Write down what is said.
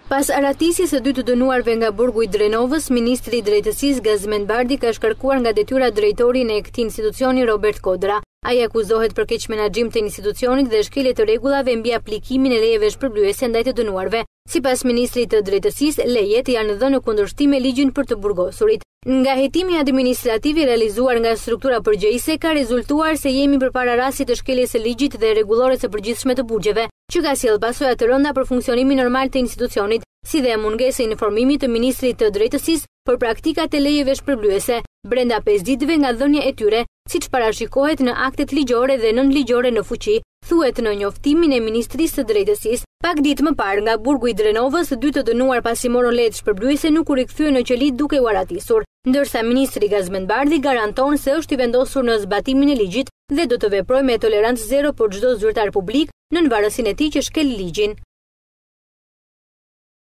Pas arratisjes së dy të dënuarve nga burgu i Drenovës, ministri i Drejtësisë Gazment Bardhi ka shkarkuar nga detyra drejtorin e këtij institucioni Robert Kodra. Ai akuzohet për keqmenaxhim të institucionit dhe shkelje të rregullave mbi aplikimin e lejeve shpërblyese ndaj të dënuarve. Sipas ministrit të Drejtësisë, lejet janë dhënë në kundërshtim me ligjin për të burgosurit. Nga hetimi administrativ i realizuar nga struktura përgjegjëse ka rezultuar se jemi përpara rastit të shkeljes së ligjit dhe rregullores së përgjithshme të burgjeve, që ka sjellë pasoja të rënda për funksionimin normal të institucionit, si dhe mungesë e informimit të ministrit të Drejtësisë për praktikat e lejeve shpërblyese, brenda 5 ditëve nga dhënia e tyre, siç parashikohet në aktet ligjore dhe nënligjore në fuqi, thuhet në njoftimin e Ministrisë së Drejtësisë. Pak ditë më parë, nga burgu i Drenovës, dy të dënuar pasi morën lejet shpërblyese nuk u rikthyen në qeli duke u arratisur. Ndërsa ministri Gazment Bardhi garanton se është i vendosur në zbatimin e ligjit dhe do të veprojë me tolerancë zero për çdo zyrtar publik nën varësinë e tij që shkel ligjin.